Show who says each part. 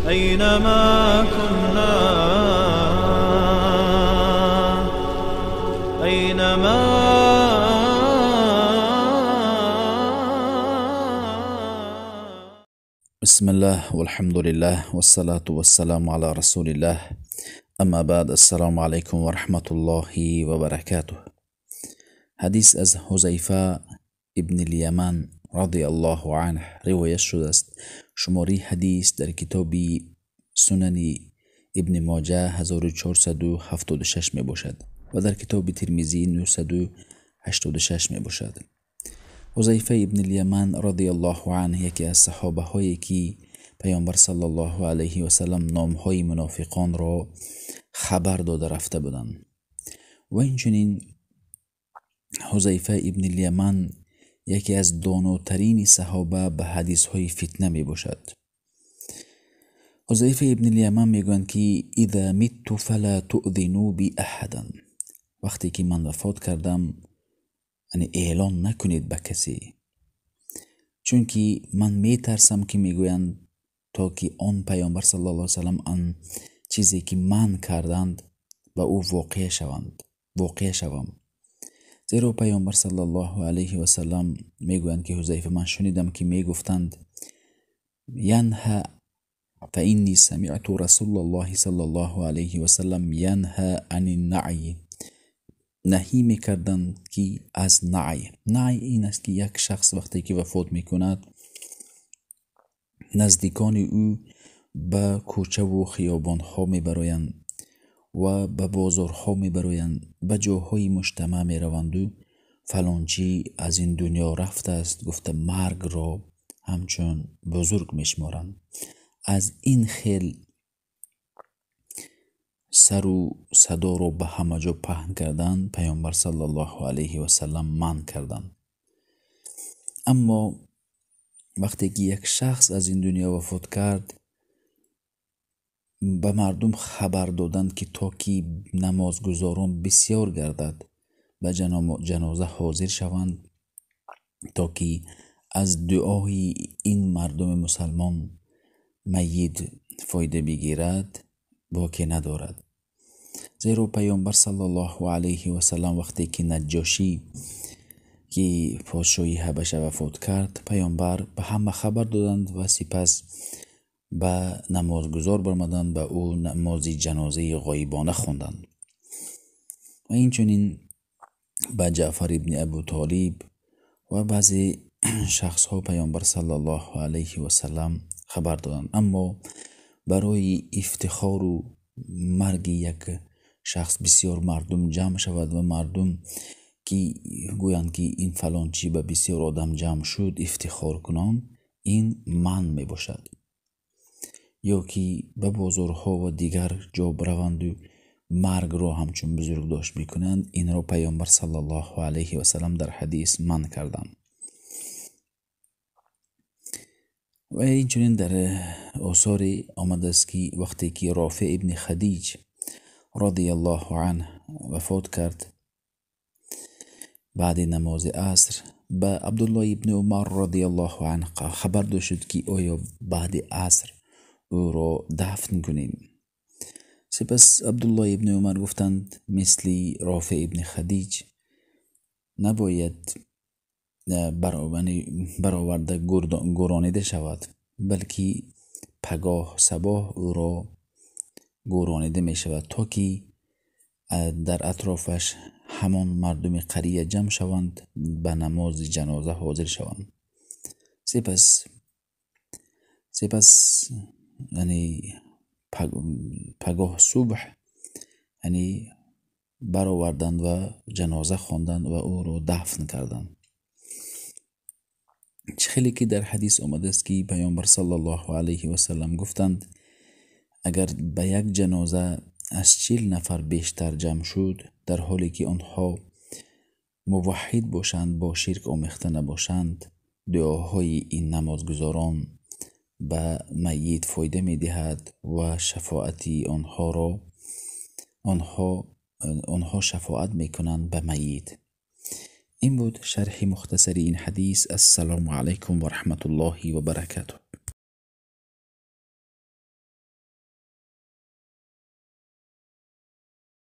Speaker 1: أينما كنا، أينما.
Speaker 2: بسم الله والحمد لله والصلاة والسلام على رسول الله، اما بعد، السلام علیکم و رحمت الله و برکاته. حدیث از حذیفه ابن الیمن رضی الله عنه روایت شده است. شماره حدیث در کتاب سنن ابن ماجه 1476 می باشد و در کتاب ترمذی 986 می باشد. حذیفه ابن الیمن رضی الله عنه یکی از صحابه هایی که پیامبر صلی الله علیه و سلم نام های منافقان را خبر داده رفته بودند. و اینچنین حذیفه ابن الیمن یکی از داناترین صحابه به حدیث های فتنه می باشد. حذیفه ابن الیمن میگویند که اذا مت فلا تؤذنوا بی احدا، وقتی که من وفات کردم یعنی اعلان نکنید به کسی، چون که من میترسم که میگویند تا که آن پیامبر صلی الله علیه و سلم آن چیزی که من کردند به او واقع شوند، واقع شوم. زیرا پیامبر صلی الله علیه و سلم میگویند که حذیفه من شنیدم که میگفتند ینها فانی سمعت رسول الله صلی الله علیه و سلم ینها عن النعی، نهی میکردند که از نعی. نعی این است که یک شخص وقتی که وفات میکند نزدیکان او به کوچه و خیابان ها میبرایند و به بازارها میبرایند، به جاهای مجتمع میروند و فلانچی از این دنیا رفته است گفته مرگ را همچون بزرگ میشمارند. از این خیل سر و صدا را به همه جا پهن کردن پیامبر صلی الله علیه و سلم منع کردند. اما وقتی که یک شخص از این دنیا وفات کرد به مردم خبر دادند که تا که نمازگزاران بسیار گردد به جنازه حاضر شوند تا که از دعای این مردم مسلمان میت فایده بگیرد باکی ندارد. زیرا پیامبر صلی الله علیه و سلم وقتی که نجاشی که پادشاهی حبشه وفات کرد پیامبر به همه خبر دادند و سپس به نمازگزار برآمدند، به او نماز جنازه غایبانه خواندند. و اینچنین به جعفر ابن ابو طالب و بعضی شخص ها پیامبر صلی الله علیه و سلم خبر دادند. اما برای افتخار و مرگ یک شخص بسیار مردم جمع شود و مردم که گویند که این فلان چی به بسیار آدم جمع شد افتخار کنند، این منع می باشد. یا که به بازارها و دیگر جا بروند و مرگ را همچون بزرگ داشت میکنند، این را پیامبر صلی الله علیه و سلم در حدیث منع کردند. و اینچنین در آثار آمده است که وقتی که رافع ابن خدیج رضی الله عنه وفات کرد بعد نماز عصر به عبدالله ابن عمر رضی الله عنه خبر داده شد که آیا بعد عصر او را دفن کنیم. سپس عبدالله ابن عمر گفتند مثل رافع ابن خدیج نباید برآورده گورانیده شود، بلکه پگاه صباح او را گورانیده می شود تا که در اطرافش همان مردم قریه جمع شوند به نماز جنازه حاضر شوند. سپس یعنی پگاه صبح یعنی برآوردند و جنازه خواندند و او را دفن کردند. خیلی که در حدیث آمده است که پیامبر صلی الله علیه و سلم گفتند اگر به یک جنازه از 40 نفر بیشتر جمع شد در حالی که آنها موحد باشند، با شرک آمیخته نباشند، دعاهای این نمازگزاران به میت فایده میدهد و شفاعت آنها را آنها شفاعت میکنند به میت. این بود شرح مختصر این حدیث. السلام علیکم و رحمت الله و برکاته.